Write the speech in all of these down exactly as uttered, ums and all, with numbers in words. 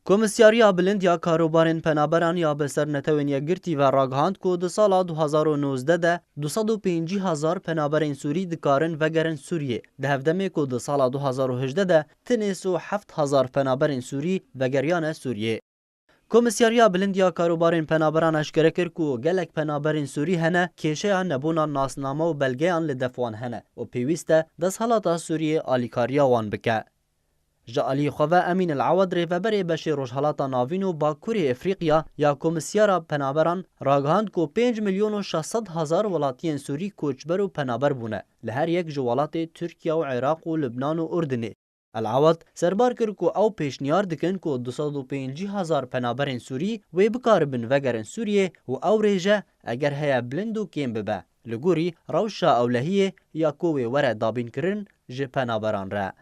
Komîsyariya Bilind ya Karobarên Penaberan ya bi ser Netewên Yekgirtî ve ragihand ku di sala du hazar û nozdeh de du sed û pêncî hezar penaberên Sûrî dikarin vegerin Sûriyê, di hevdemê ku di sala du hazar û hejdeh de tenê sê û heft hezar penaberên Sûrî vegeriyane Sûriyê. Komîsyariya Bilind ya Karobarên Penaberan eşkere kir ku gelek penaberên Sûrî hene, kêşeya nebûna nasname û belgeyan li def wan hene û pêwîst e desthilata Sûriyê alîkariya wan bike. Ji aliyê xwe ve Emîn El Ewed, rêveberê beşê Rojhelata Navîn û Bakurê Efrîqya ya Komîsyara Penaberan, ragihand ku pênc milyon û şeş sed hezar welatiyên Sûrî koçber û penaber bûne, li her yek ji welatê Tirkiye û Iraq û Lubnan û Urdinê. El Ewed serbar kir ku ew pêşniyar dikin ku du sed û pêncî hezar penaberên Sûrî wê bikaribin vegerin Sûriyê û ew rêje, eger heye, bilind û kêm bibe, li gorî rewşa ewlehiyê ya ku wê were dabînkirin ji penaberan re.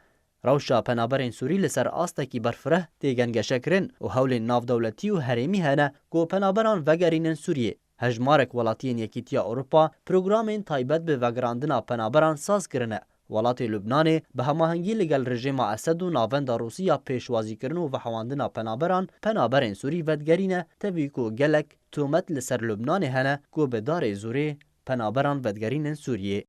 Rewşa penaberên Sûrî li ser astekî berfireh tê gengeşekirin û hewlên navdewletî û herêmî hene ku penaberan vegerînin Sûriyê. Hejmarek welatiyên Yekîtiya Ewropa programên taybet bi vegerandina penaberan saz kirine. Welatê Lubnanê bi hemahengî li gel rejîma Esed û Navenda Rûsî ya pêşwazîkirin û vehewandina penaberan, penaberên Sûrî vedigerîne, tevî ku gelek tomet li ser Lubnanê hene ku bi darê zorê penaberan vedigerînin Sûriyê.